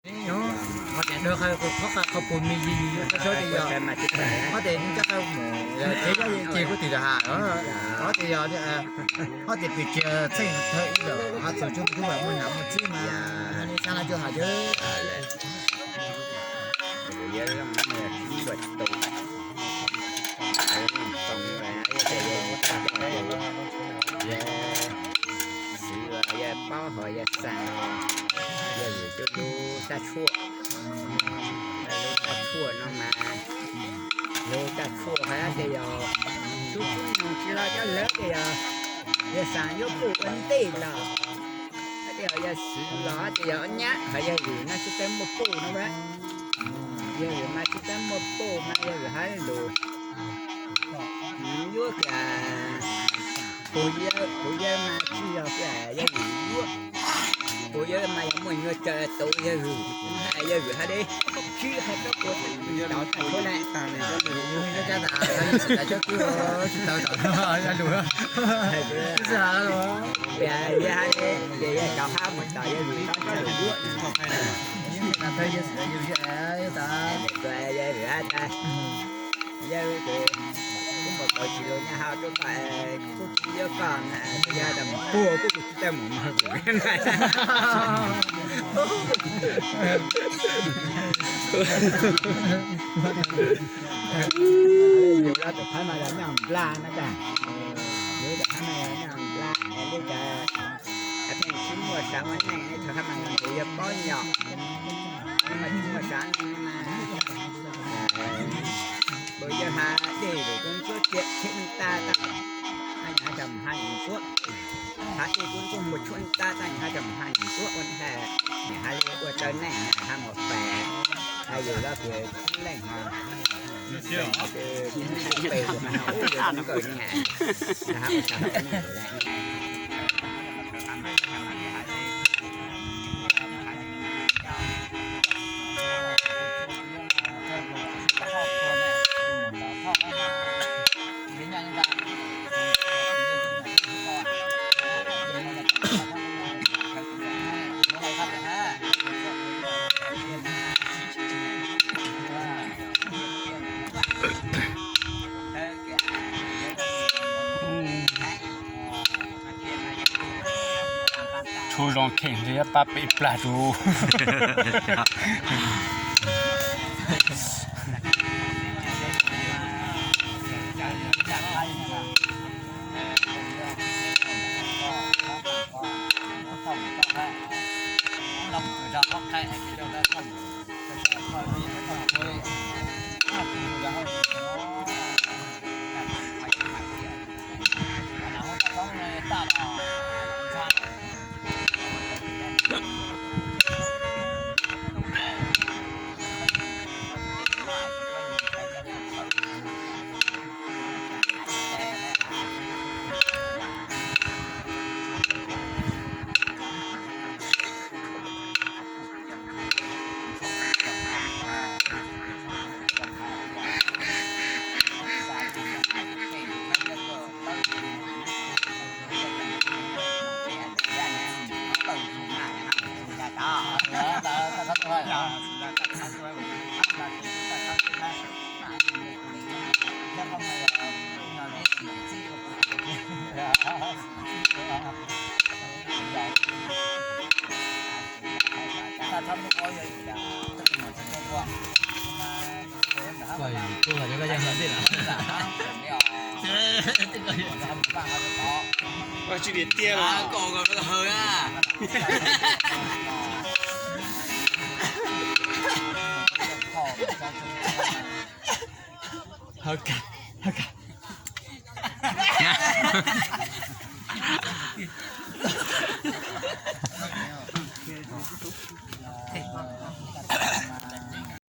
Ho tias dawb qhov qhov pus me li li, koj saib tias yog, ho tias nws coj qhov mus, ces koj ces kuj tim lawv hais, ho tias yog, ho tias pes tsis txheej thawj ib lawm, ho txog tub tub muaj nam muaj txiv mas, nej txhaj no coj hais dawb. Xwb yog paub hos yog xaas, yog lwm tus lub taj tshuaj, lub taj tshuaj no mas, lub taj tshuaj hais tias yog, tub tub nyoog tsis los coj lawv tias yog, yog xaas yuav puj ua ntej los, hais tias yog xwb los hais tias yog nyab hos yog lwm mas tsis tau muaj puj no mas, yog lwm mas tsis tau muaj puj mas yog lwm hais lus, yuav tias, puj yawg, puj yawg mas tsis yog tias yog lwm yuav, puj yawg mas yog muaj nyuag caw tus yawg lwm, hais yawg lwm hais li, tsis hais rau puj tau tag tsuav na. Tsis tau tau lus, tsis hais lus. Tias yawg hais li, ces yawg rov qab mus tos yawg lwm tau tsuav yuav. Yawg lwm hais tas, yawg ces kuj mus tau tsis lus nyab hau rau koj, kuj tsis yuav koj na, yog tas mus puag kuj tsis tau mus mog. Yus tus phab no yog nyaj nplaj na tas, yus tus phab no yog nyaj nplaj es li cas, pheej tsis muaj sav muaj neej, tus phab no yog paub nyom, mas tsis muaj sav neej mas, kuv yawg hais dej lus kub ntsuab tias txheeb tag tag, hais nyuam hab tas mus hab nyuam ntsuab, hais dej kub ntsuab mus tshuab tag tag nyuam hab tas mus hab nyuam ntsuab ua ntej, nyuam hab li ua tau neej hab mus pem, hais yus lub kws tub leej hos, pem mas ub yus nkawm nyam, hab ua tau neej lawm. Tshuaj zoo kheej li pab peb plag tus. Koj tsis tiag tiag los koj haws na. Haws kawg, haws kawg.